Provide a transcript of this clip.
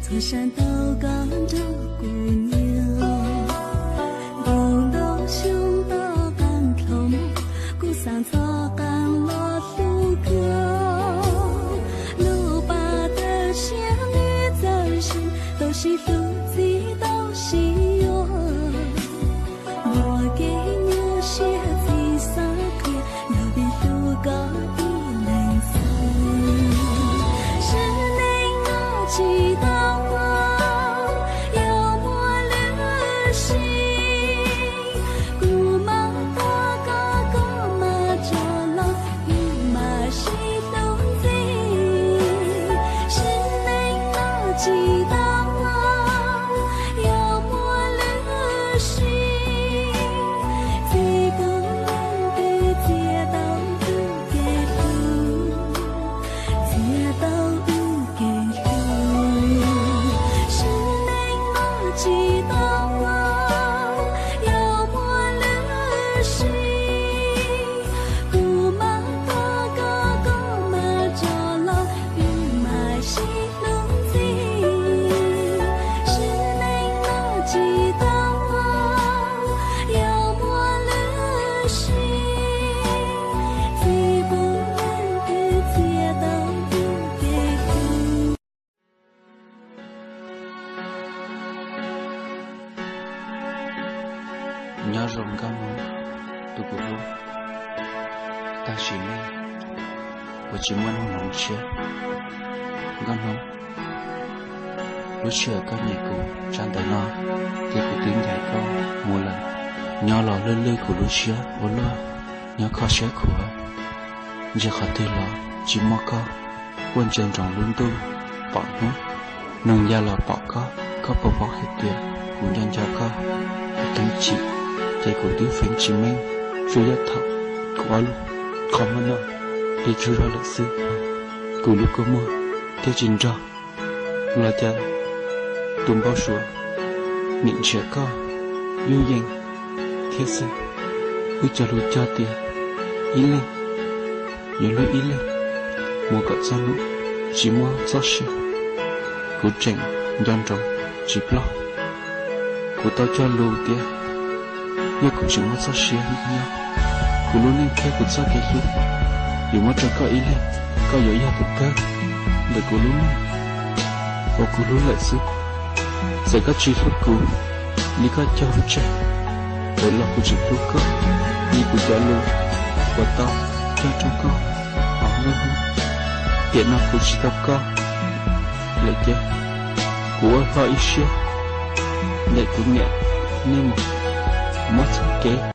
Txhua sab tau koj nrog kuv nyob, ntuj ntoo xyoo toj qab dlhau, kuv xaav txhob qab los hlub koj. Lub paj tawg siab ntev txawm siab, tau sib hlub txij tau sib yuav. Muaj kev nyuaj siab txij xav qhia, yog vim hlub koj tib leeg xwb. Sim neej no tsis tau muaj, yog muaj lwm sij, kuv mam tuav koj, koj mam rov los, wb mam sib hlub ntxiv. Sim neej no tsis tau muaj, yog muaj lwm sij, txij kuv leej twg txia tau wb kev hlub, txia tau wb kev hlub. Sim neej no tsis tau muaj, yog muaj lwm sij, kuv mam tuav koj, koj mam rov los, wb mam sib hlub ntxiv. Sim neej no tsis tau muaj, yog muaj lwm sij, txij kuv leej twg txia tau wb kev hlub. Nyob zoo Nkauj Hmoob, tus kuv hlub. Tag sim neej kuv tsis muaj neeg hloov siab. Nkauj Hmoob, lub sij hawm koj nyiam kuv tsam ntawm no, ces kuv twb ncaim koj mus lawm. Nyob los lwj lwj kuv lub siab ua luaj, nyob kho siab khuav. Ntsia qhov twg los tsis muaj koj, quaj ntsia nroos lub ntuj pom hnub. Noog ya los pom koj, koj puas paub hais tias kuv nco nco koj. Kuv teev chim ces kuv twb feeb tsis meej, tsuas yog thaum kuv ob lub qhov muag no hliv tsaug zog lawm xwb, kuv lub kua muag thiaj tsis nrog. Los cas tus npau suav nim nrhiav koj yooj yim thiab xwb. Wb cog lus cog tias ib leeg yuav hlub ib leeg mus kom txog hnub tsis muaj txoj sia. Kuv tseem nco ntsoov tsis ploj. Kuv tau cog lus tias yog kuv tseem muaj txoj sia nyob, kuv lub neej thiab kuv txoj kev hlub yuav muab rau koj ib leeg, koj yuav yog tus kawg ntawm kuv lub neej uas kuv hlub lawm xwb. Txawm koj tsis hlub kuv li koj cog lus tseg, txawm los kuv tseem hlub koj li kuv cov lus uas tau cog rau koj hauv nruab hnub. Tiam no kuv tsis tau koj lawm ces kuv ua hlo ib siab ncaim kuv niam nej mus, kuv muab txoj kev